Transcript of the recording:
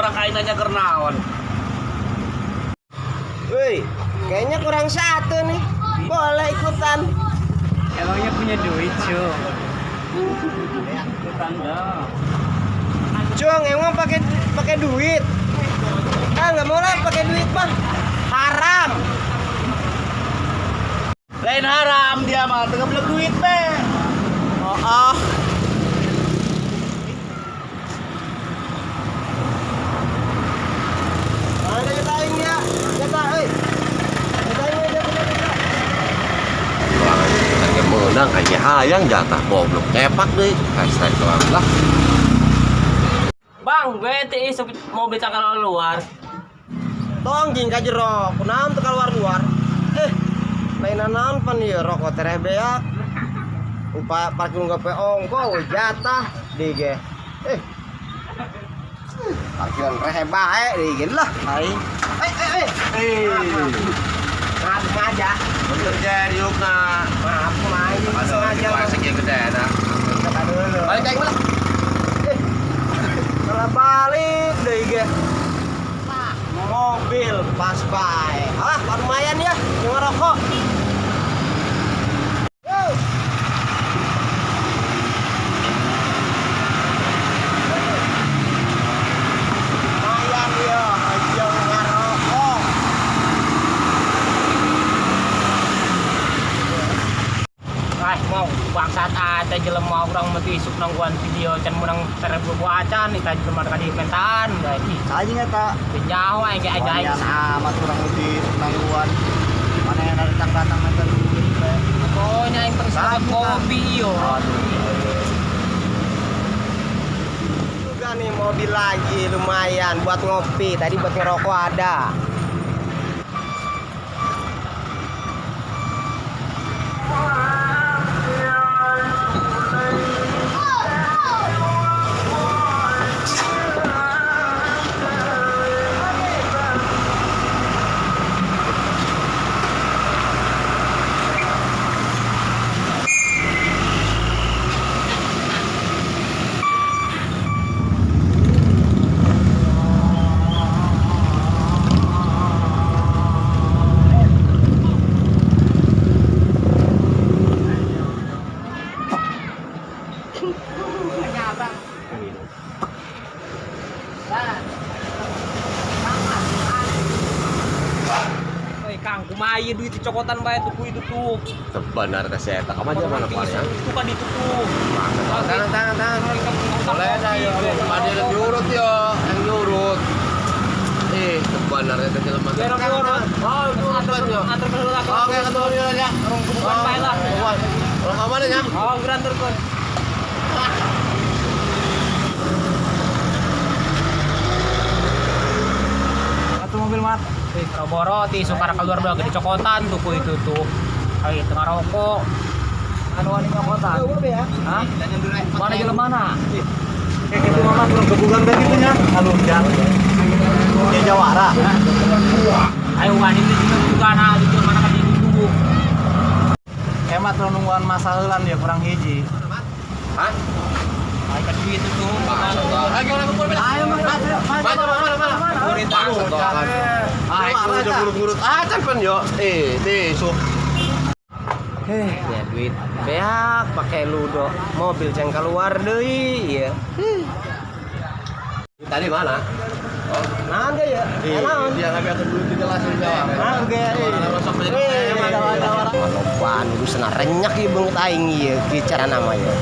Barang aing nanya keur naon. Woi, kayaknya kurang satu nih. Boleh ikutan. Emangnya punya duit, Cung? Ikutan dong. Cung, emang pakai pakai duit? Ah, nggak mau lah pakai duit mah. Haram. Lain haram dia mah teu ngeblek duit be. Oh, oh. Mana kita aing ya? Kita, euy. Kita aing aja punya kita. Kita menang kayaknya hayang jatah goblok cepak deh hashtag doang lah. Bang, gue teh isuk mau beli cangkal luar. Tong jing ka jero, kunaon teu keluar-luar. Eh, lain naon pan ieu rokok tereh beak. Upa parkir gape ongko we jatah di ge. Eh. Parkiran rehe bae di ge lah aing. Eh eh eh. Eh, Maaf sengaja. bener jadi yukna. Maaf main Aduh, sengaja. itu asik gede nah. Kata dulu. Balik aing lah. Eh. Salah balik deui ge. Mobil pas bae. Ah, lumayan ya, yang ngerokok. Yo. Lumayan ya, aja ngerokok. Ah, mau bangsat ada jelema urang mah isuk nangguan video can menang seribu acan nih tadi jelema ka di mentaan gaji. Anjing eta. Nyaho aing ge aja aing. Wanian amat kurang lebih nangguan. Mana yang datang datang minta duit we. Pokoknya aing pengis kopi yo. Juga nih mobil lagi lumayan buat ngopi. Tadi buat ngerokok ada. Woi Kang, kumaha ieu duit dicokotan bae tuku itu tuh. Sebenar teh saya tak aja mana paling. Itu kan ditutup. Tangan tangan tangan. Boleh dah yo. Ada yang nyurut yo, yang nyurut. Eh, sebenarnya teh jelema. Biar urut. Oh, nyurut yo. Antar ke heula. Oke, ketemu yo ya. Bukan bae lah. Orang ka mana ya? Oh, geura anterkeun. Satu mobil mat. Eh, boro ti isuk karena keluar bae dicokotan tuku itu tuh. Ayo tengah rokok. Anu wani nyokotan. Hah? Mana jelema mana? Kayak gitu mama kurang gebugan kayak gitu nya. Alun jalan. Ya jawara. Ayo wani itu juga juga nah itu mana kan ditutup. Hemat lo nungguan masa heulan ya kurang hiji. Hah? Ayo kan duit itu. Ayo orang kumpul. Ayo mana Mana mana mana. Ah, itu udah ngurut-ngurut acan pan yo. Eh, tisu. Eh, ya duit beak pakai ludo. Mobil can keluar deui ya. Tadi mana? Oh, Naon ge ya? eh, Naon? dia ngambil duit dijelasin jawab. Naon ge? Eh, Malobaan urusan renyak ieu beungeut aing ieu kieu cara namanya.